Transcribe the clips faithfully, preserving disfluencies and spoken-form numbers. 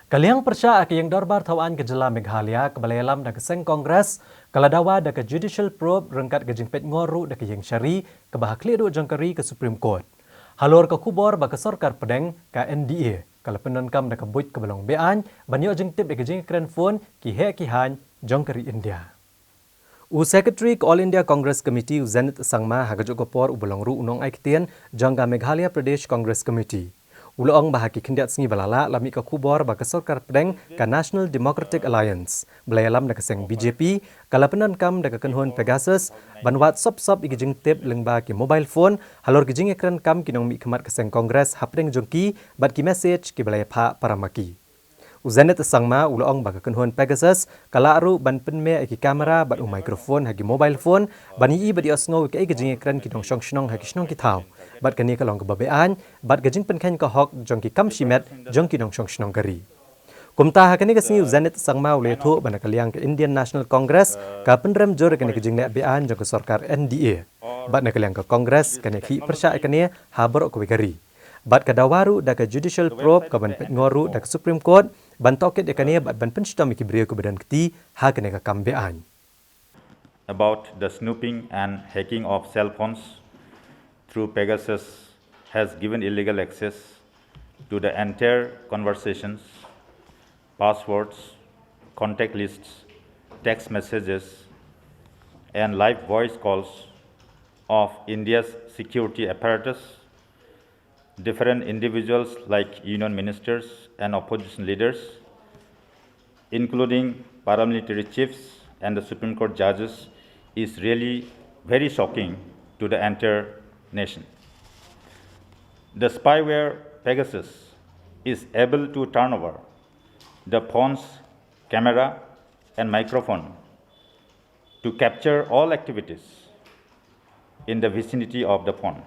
Ka liang pyrshah ha ka ïing dorbar thaw aiñ ka jylla Meghalaya kaba la ïalam da ka seng Congress, ka la dawa da ka judicial probe ryngkat ka jingpeit ngor ruh da ka ïing shari kaba ha khlieh duh jong ka ri, ka Supreme Court. Halor ka khubor ba ka sorkar pdeng, ka N D A ka la pyndonkam da ka buit kaba long be-aiñ ban ïoh jingtip ïa ka jingïakren phone ki heh ki haiñ jong ka ri India. U Secretary ka All India Congress Committee, u Zenith Sangma, ha kajuh ka por uba long ruh u nongai ktien jong ka Meghalaya Pradesh Congress Committee, u la ong ba ha ki khyndiat sngi ba la lah, la mih ka khubor ba ka sorkar pdeng, ka National Democratic Alliance, ba la ïalam da ka seng B J P, ka la pyndonkam da ka kynhun Pegasus ban wad sop sop ïa ki jingtip lyngba ki mobile phone halor ki jingïakren kam ki nongmihkhmat ka seng Congress hapdeng jong ki bad ki message kiba la ïaphah para ma ki. U Zenith Sangma u la ong ba ka kynhun Pegasus ka lah ruh ban pynmih ïa ki camera bad u microphone ha ki mobile phone ban ïohi bad ïohsngew ïa kaei ka jingïakren ki nongshong shnong ha ki shnong ki thaw, bad kane ka long kaba be-aiñ bad ka jingpynkheiñ ka hok jong ki kam shimet jong ki nongshong shnong ka ri. Kumta ha kane ka sngi u Zenith Sangma u la ïathuh ba na ka liang ka Indian National Congress ka pynrem jur ïa kane ka jingleh be-aiñ jong ka sorkar N D A, bad na ka liang ka Congress kan ïakhih pyrshah ïa kane ha baroh kawei ka ri. Bad ka dawa ruh da ka judicial probe kaban peit ngor ruh da ka Supreme Court ban tohkit ïa kane bad ban pynshitom ïa ki briew kiba don kti ha kane ka kam be-aiñ. About the snooping and hacking of cell phones through Pegasus has given illegal access to the entire conversations, passwords, contact lists, text messages, and live voice calls of India's security apparatus, different individuals like union ministers and opposition leaders, including paramilitary chiefs and the Supreme Court judges, is really very shocking to the entire nation. The spyware Pegasus is able to turn over the phone's camera and microphone to capture all activities in the vicinity of the phone,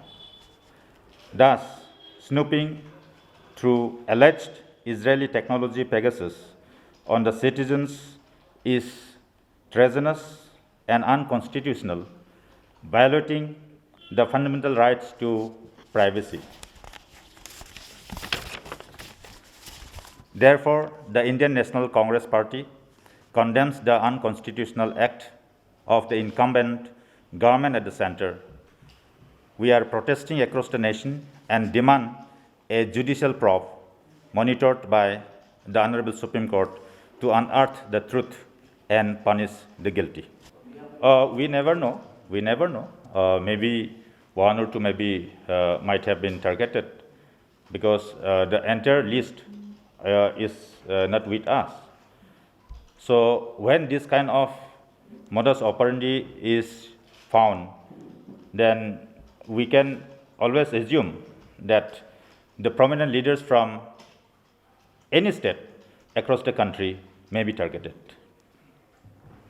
thus snooping through alleged Israeli technology Pegasus on the citizens is treasonous and unconstitutional, violating the fundamental rights to privacy. Therefore, the Indian National Congress Party condemns the unconstitutional act of the incumbent government at the center. We are protesting across the nation and demand a judicial probe monitored by the Honorable Supreme Court to unearth the truth and punish the guilty. Uh, we never know. We never know. Uh, maybe one or two maybe uh, might have been targeted because uh, the entire list uh, is uh, not with us. So when this kind of modus operandi is found, then we can always assume that the prominent leaders from any state across the country may be targeted.